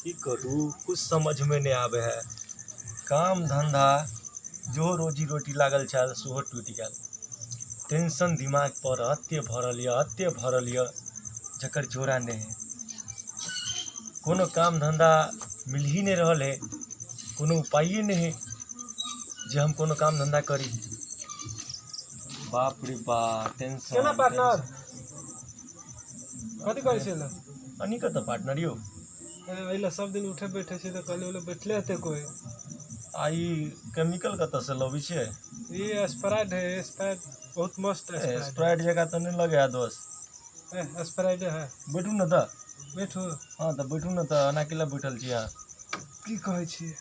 की करू कुछ समझमे नहि आबै है। काम धन्धा जो रोजी रोटी लागल छल सेहो टूटि गेल। टेंशन दिमाग पर एते भरल यऽ एते भरल यऽ जकर जोड़ा नहि है। कोनो काम धन्धा मिल ही नहि रहल है, कोनो उपाये नहि है जे हम कोनो काम धन्धा करी। बाप रे बाप, टेंशन। केना पार्टनर? कथी करै छियै लए? अनी कतऽ पार्टनर यौ? एहि सब दिन उठे बैठे छियै तऽ कहलियै ओले बैठले हेतै कोइ। आ ई केमिकल कतऽसँ लबै छियै? ई स्प्राइट है, स्प्राइट बहुत मस्त है। स्प्राइट स्प्राइट जकाँ तऽ नहि लगै है दोस्त। स्प्राइट है। बैठू ने तऽ। बैठू। हँ तऽ बैठू ने तऽ, एना केला बैठल छी अहाँ? की कहै छियै?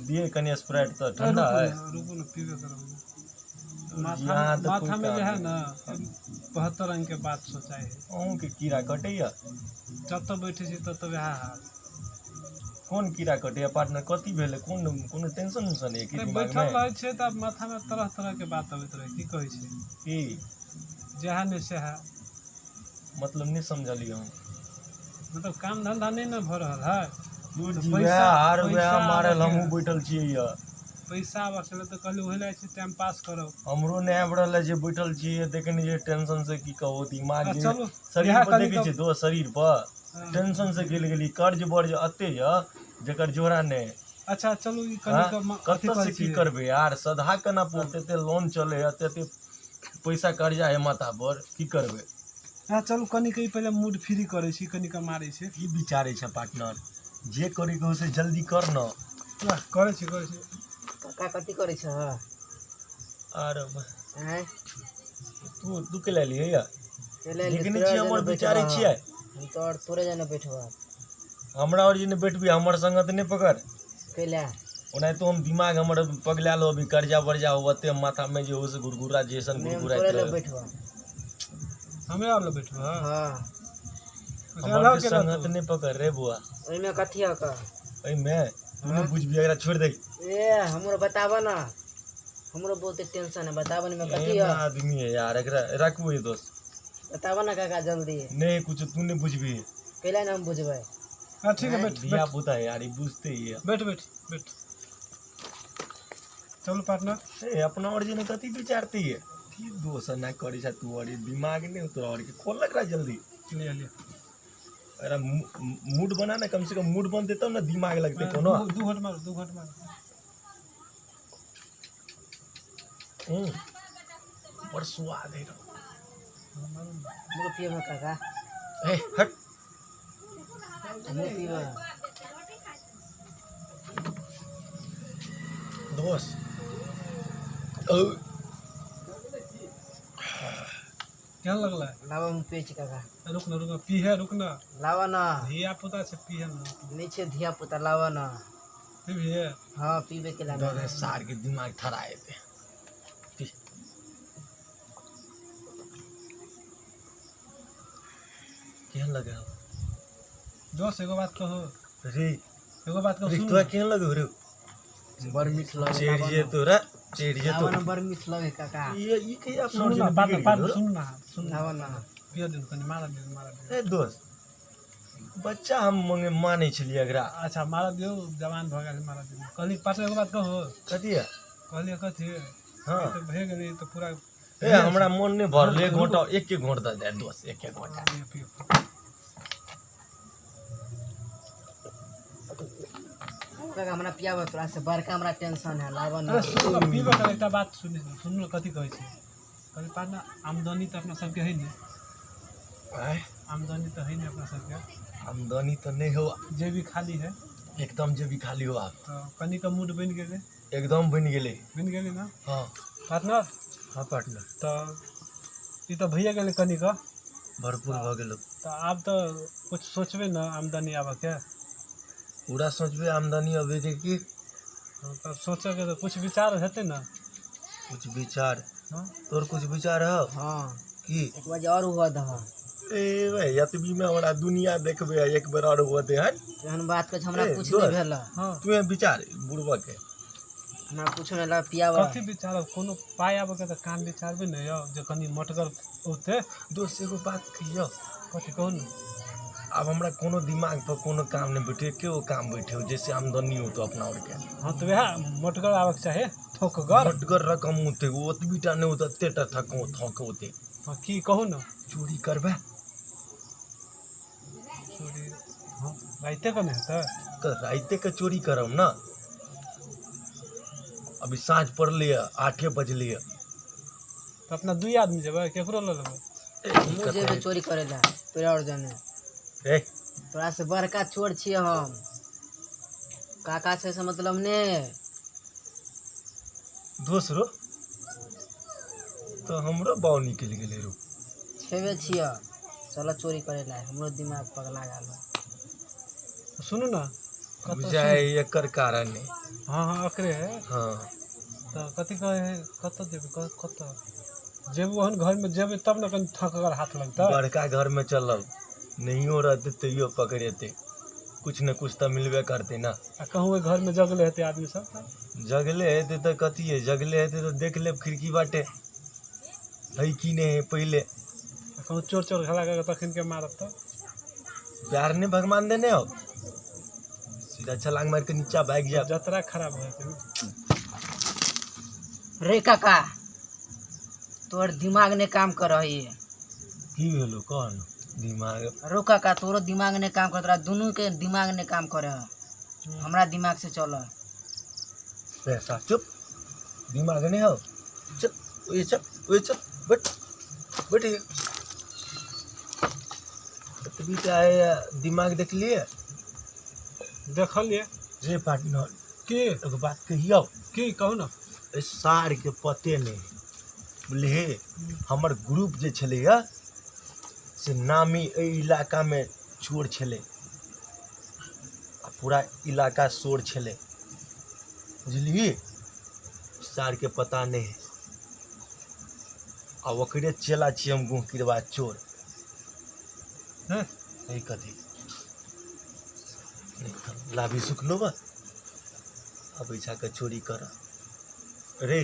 दियै कनि स्प्राइट तऽ ठंडा रुकू है। ने, रुकू ने, पीबे करब। माथा यहाँ तऽ कोइ माथा में जे काम है नहि। ना 72 रंग के बात सोचाइ है। अहूँके कीड़ा कटैया? जतऽ बैठे छी ततऽ वएह हाल। कोन कीड़ा कटैया पार्टनर? कथी भेलै? कोन कोनो टेंशन उंशन है की अरे दिमाग बैठल में? रहै छियै तऽ माथा में तरह तरह के बात अबैत रहै। की कहै छै? की? जएह नहि सएह। मतलब नहि समझलियै हम। मतलब काम धंधा नहि ने भऽ रहल है। दूर तऽ जी पैसा वएह हार वएह पैसा मारल आबऽके हमहूँ है। बैठल छियै यऽ। पैसा आबऽ छलै तऽ कहलियै ओहि लए छी टाइम पास करब। हमरो नहि आबि रहल है जे बैठल छियै देखने जे टेंशन से की कहू दिमाग आ जे चलू शरीर इएह पर कनि देखै कऽ छियै दोस्त, शरीर पर हँ। टेंशन से गेल गेली। कर्ज बर्ज एते यऽ जकर जोड़ा नहि। अच्छा चलू ई कनि हँ कऽ अथी कतऽ करै से की छियै। करबै यार? सधा केना पुरतै? एते लोन चलै है, एते एते पैसा कर्जा है माथा पर, की करबै? हँ चलू कनि कऽ ई पहिले मूड फ्री करै छी, कनि कऽ मारै छी। की विचारै छै पार्टनर? जे करैके हो से जल्दी कर न। वाह, करै छी करै छी। काका कथी करै छह? आर आँय? तू तू के लए लियै या? चलि एलियै, देखने तोरा छियै जेना हमर विचारै बैठबह। छियै। हम तो और तोरे जेना बैठबह। हमरा आओर जे नहि बैठबी, हमर संगत नहि पकड़। कैला? ओनाहितो हम दिमाग हमर पगलायल हो अभी, कर्जा वर्जा हो ओते माथामे जे हो से घुरघुरा जैसन नहि, हम घुरघुराइत तोरे लग रहे। बैठबह। हमरे आओर लग बैठबह? हँ। अच्छा, हमर अलग के केला संगत तू नहि पकड़ रे बुआ। ओहिमे कथी हक? एहिमे तू नहि हँ बुझबी, एकरा छोड़ि दे। ए हमरो बताबऽ न, हमरो बहुते टेंशन है, बताबऽ न ओहिमे कथी एहन ह। आदमी है यार, एकरा राखू ये दोस्त। बताबऽ न काका जल्दी। नहि कुछ तू नहि बुझबी। कैला ने हम बुझबै? हँ ठीक है, आँय? बैठ धिया बैठ पुता है यार, ई बुझते ही है। बैठ बैठ बैठ, चलू पार्टनर। ए अपना और जे ने कथी विचारती है की दोस्त? एना करै छै तू और दिमाग नहि हो तोरा और के खोलक रहा जल्दी। लिअ लिअ। अरे मूड बना ना, कम से कम मूड बनते तब ना दिमाग लगते कोनो। दू घंट मारू, 2 घंट मारू। हम्म, बड़ स्वाद है। हँ, मारू ने। हमरो पियबह काका? ए हट। हमरो पीबह? दोस्त औ, केहन लगलै? लाबऽ, हम पियै छी काका। रुक न, रुक न, पीहे, रुक न। लाबऽ न। धिया पुता छै, पीहे न। नहि छै धिया पुता, लाबऽ न। पीबिहे? हँ, पीबे के दऽ लाबऽ। दे सार के दिमाग थरा एते। पी। केहन लगे हौ? दोस्त, एगो बात कहू? रे। एगो बात कहू? रे सुन तोरा न। केहन लगे हौ रे? बड़ मीठ लगे, चढ़ि लाबऽ न। जेतो रे, चढ़ि जेतो। लाबऽ न, बड़ मीठ लगे काका। ये ई कहिया अपना सुनू और न जे पार्टनर, बिगड़ि गेलो पार्टनर रे? सुनू न, सुनू न। लाबऽ न। पिय दियौ कनि, मारऽ दियौ, मारऽ दियौ। ए दोस्त, बच्चा हम मंगे मानै छलियै एकरा। अच्छा मारऽ दियौ, जवान भऽ गेल, मारऽ दियौ। कहली पार्टनर, एगो बात कहू? कथी है? कहलियै कथी? हँ। ई तऽ भए गेलै, ई तऽ पूरा ए हमरा मन नहि भरल, एक रुकू। घंटा एक एक घंटा दे दोस्त, एक एक घंटा। लिअ, पियौ। काका हमरा पियाबऽ, तोरा से बड़का हमरा टेंशन है, लाबऽ न। अरे सुनू न, पीबऽ कर एकटा बात सुनी, सुनू न कथी कहै छी। कहली पार्टनर, आमदनी तऽ अपना सबके है ने? आँय? आमदनी तऽ है ने अपना सबके? आमदनी तऽ नहि हो। जेबी खाली है। एकदम जेबी खाली हो आब। तऽ कनि कऽ मूड बनि गेलै। एकदम बनि गेलै। बनि गेलै ने? हँ। पार्टनर। हँ पार्टनर। तऽ ई तऽ भैया गेलै कनि कऽ। भरपूर भऽ गेलो। तऽ आब तऽ कुछ सोचबै ने आमदनी आबऽके? पूरा सोचबै आमदनी अबै के की। हँ, तऽ सोचऽके तऽ कुछ विचार हेतै ने? कुछ विचार? हँ। तोर कुछ विचार हौ? हँ। की? एक बार और हुआ दह। ए भाई, एतबी में हमरा दुनिया देखबै है, एक बेर और हुआ दे हन। एहन बात कहै छै, हमरा ए, कुछ नहि दोस्त। भेल। हँ। तू यहाँ विचार बुढ़बा के। हमरा कुछो नहि, ला पियाबऽ। कथी विचारब? कोनो पाइ आबऽके तऽ काम विचारबै ने यौ, जे कनि मोटगर औतै। दोस्त, एगो बात कहियौ? कथी कहू ने। आब हमरा कोनो दिमाग पर कोनो काम नहि बैठे, एके गो काम बैठे जैसे आमदनी होतो अपना और के। हाँ तऽ वएह मोटगर आबक चाही, थोकगर। मोटगर रकम होते, ओतबी टा नहि होते, एते टा थक थक होते। हाँ की कहू ने। चोरी करबै। चोरी हाँ राइते के नहि हेतै। तऽ राइते के चोरी करब ना। अभी साँझ पड़लै 8 बजलै। तऽ अपना दुई आदमी जेबै, केकरो लऽ लेबै? हमहूँ जेबै चोरी करे ला तोरा और जने। ए तोरा से बड़का चोर छियै हम। काका छै से मतलब ने। दोसरो तऽ हमरो बाउ निकलि गेलै रो। छेबे छियै, चलो चोरी करे ला, हमरो दिमाग पगला गेल। सुनू ने कतऽ बुझाइ एकर कारण है। हाँ हाँ एकरे है। हाँ तऽ कथी कहै है, कतऽ जेबै, कतऽ जेबै? ओहन घरमे जेबै तब ने कनि थकगर हाथ लगतै। बड़का घर में चलब, नहियो रहते तैयो पकड़ेते, कुछ न कुछ तऽ मिलबे करते ना। आ कहूँ ओहि घरमे जगले हेतै आदमी सब तऽ? जगले हेतै तऽ कथी है, जगले हेतै तऽ देख लेब खिड़की बाटे है कि नहि है पहिले। आ कहूँ चोर चोर खेला कऽ तखन के मारत तऽ? प्यार नहीं भगवान देने हो, सीधा छलांग मार के नीचा भागि जाब। जतरा खराब भऽ जेतै ने। रे काका, तोहर दिमाग नहि काम कर रही है। की भेलो कह न दिमाग। रो काका, तोरो दिमाग नहीं काम कर, तोरा दुनू के दिमाग नहीं काम करे है, हमरा दिमाग से चल। पैसा चुप, दिमाग नहीं हो, चुप ओए चुप ओए चुप, बैठ बैठ। तभी तो दिमाग देख लिए। देखलियै। रे पार्टनर। की? एगो बात कहियौ? की कहू ने। ए सार के पते नहीं बुझलियै, हमर ग्रुप जे छलैया से नामी एहि इलाकामे चोर छलै आ पूरा इलाका शोर छलै बुझलियै। सारके पता नहीं है आ ओकरे चेला छियै हम, गुह किरबा चोर। हैं? नहीं कथी लाभी सुखलो बा, अब ऐसा के चोरी कर रे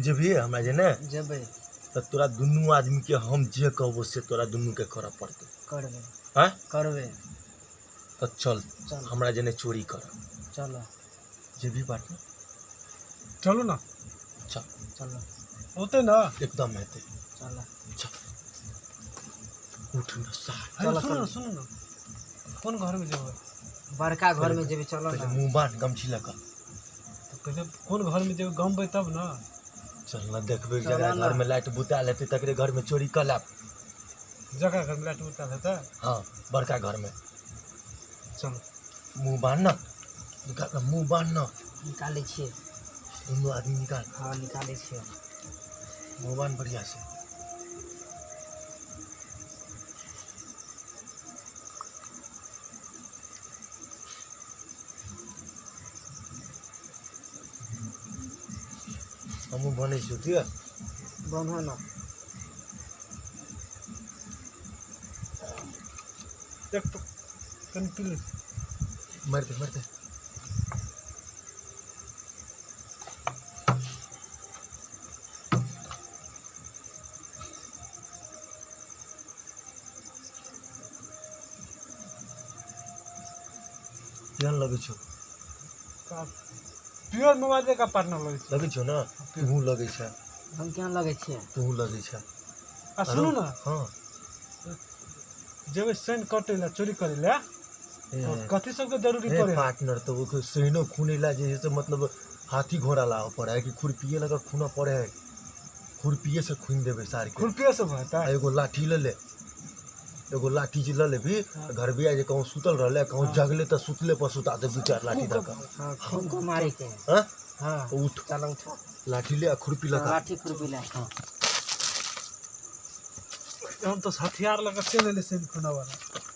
जेबही हमरा जे ने। जेबै। तऽ तोरा दुनू आदमी के हम जे कहबो से तोरा दुनू के करऽ पड़तै। करबै। आँय? करबै। तऽ चल। चल। हमरा जेने चोरी कर। चल। जेबही पार्टनर? चलू ने। चल। चल। होतै ने? एकदम हेतै। चल। चल, उठ न सार। अरे चलो, सुनू चलो। ने, सुनू ने, कोन घरमे जेबै? बड़का घर में जेबै, चल पहिले ना। मुँह बान्ह गमछी लऽ कऽ। तऽ पहिले कोन घरमे जेबै गमबै तब ने। चल न देखबै। चल जकरा ना। घर में लाइट बुतायल हेतै तकरे घर में चोरी कऽ लेब। जकरा घरमे लाइट उतार हेतै? हाँ, बड़का घर में। चलू। मुँह बान्ह न, निकाल न, मुँह बान्ह न। निकालै छियै। दुनू आदमी निकाल। हाँ, निकालै छियै। मुँह बान्ह बढ़िया से। हमहूँ बनै छियौ, ठीक है? बन्हो ना। एक तो कनि पी लै। मारि दे, मारि दे। केहन लगै छौ? प्योर मोबाइल का पार्टनर लगै छै। लगै छौ ने? तूहूँ लगै छै। हम केहन लगै छियै? तूहूँ लगै छै। आ सुनू ने। हाँ। जेबै शनि कटै लए, चोरी करै लए, ए, कथी सबके जरूरी ए, पड़े? पार्टनर, तो वो सैनो खूने ला जे है से मतलब हाथी घोड़ा लाबऽ पड़े है कि खुरपिए लगा खूना पड़े है, खुरपिए से खून देबै सार के। खुरपिए से भऽ आ जेतै? एगो लाठी ले ले, एगो लाठी जे लऽ लेबही। हाँ। घर भी जे कहूँ सुतल रहले, कहूँ हाँ। जगले तऽ सुतले पर सुता देबी दू चारि लाठी धऽ कऽ। हाँ, खून को मारे के है। हाँ? हाँ। उठ। चलो, उठो। लाठी ले आ खुरपी लगा। लाठी खुरपी ला। हम तऽ हथियार लऽ कऽ चलि एलै शनि खूना वाला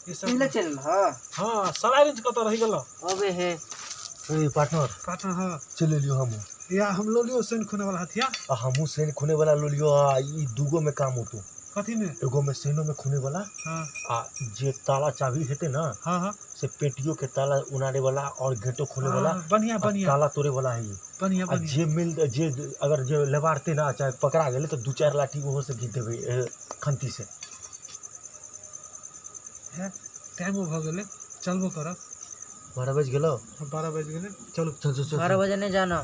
ई सब। पहिले चलल हाँ। हाँ, सराय रेंज कतऽ रहि गेलौ? अबे हे। ए पार्टनर। पार्टनर, हाँ। चलि एलियो हमहूँ। या हम लऽ लियौ शनि खूना वाला हथियार। आ हमहूँ सैन खूने वाला लऽ लियो, आ ई दूगो में काम होतो। कथी में? एगो में सैनो में खूने वाला हाँ। आ जे ताला चाबी हेतै ना हाँ हाँ से पेटियो के ताला उनारे वाला और गेटो खोले वाला। हाँ, बढ़िया। आ बढ़िया। ताला तोड़े वाला है ई। बढ़िया। आ बढ़िया। जे मिल जे अगर जे लेबारते ना चाहे पकड़ा गेलै तऽ दू चारि लाठी ओहो से घीच देबै, खंती से। है। टाइमो भऽ गेलै, चलबो करब। 12 बजि गेलौ। 12 बजि गेलै, चलू। चल चल चल। 12 बजे नहीं जाना।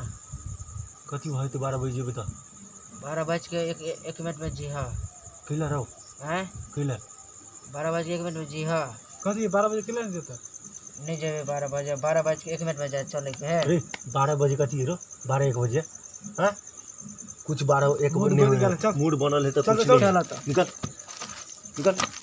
कथी भऽ जेतै 12 बजे जेबै तऽ? 12 बज के एक मिनट में जी हाँ। कैला रहो? हैं? कैला? 12 बज के 1 मिनट में जी हाँ। कथी 12 बजे केला नहि जेतै? नहीं जेबे 12 बजे, 12 बज के 1 मिनट में जाए चले के है। अरे 12 बजे कथी रो, 12 1 बजे? हाँ कुछ 12 1 मूड बजे बनि गेल, चल। मूड बनल है तऽ चल, कुछ चल, नहीं। चल तऽ। निकल निकल।